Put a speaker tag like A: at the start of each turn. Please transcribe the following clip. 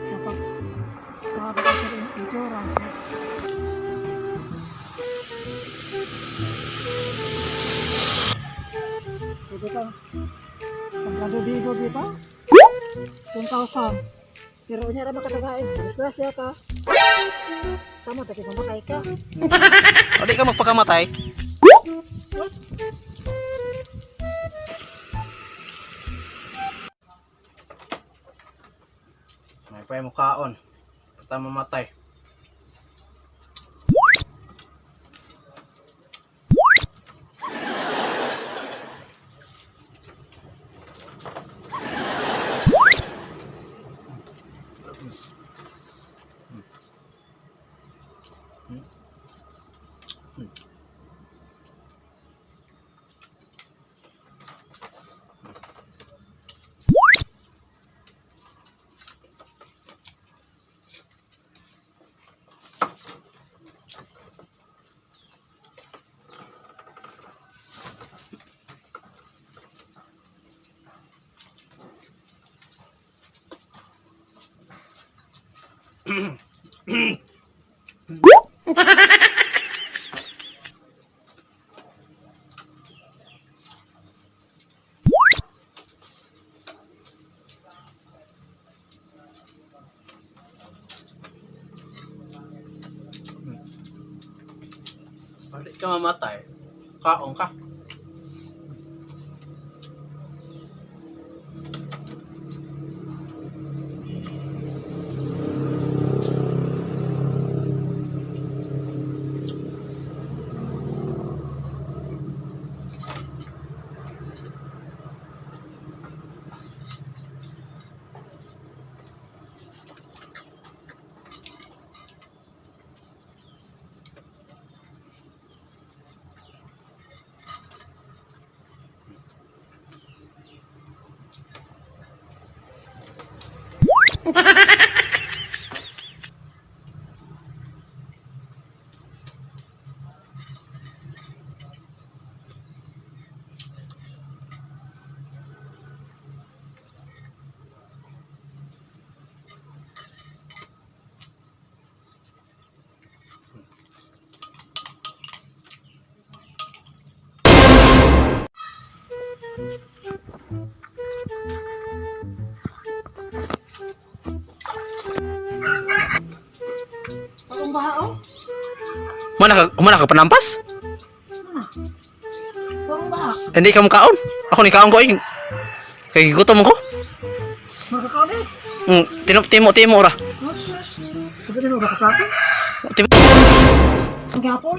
A: Kapag makapag insurance. Dito ka. Pagkadubigo dito. 10,000. Pero unya ra makatagain. Disgrasya ka. Tama, taki mamatay ka.
B: O di ka magpakamatay.
A: What?
B: May pa mo kaon. Pata mamatay. O di ka mamatay. Kaon ka.
A: Bagong baha oh.
B: Mana ka panampas?
A: Mana? Bagong baha.
B: Hindi ka mo kaon. Ako ni kaon ko eh. Kay gigutom ko.
A: Magkakaon eh.
B: Timo timo timo ra.
A: Sabi din ka plato.
B: Timo.
A: Ang gapon.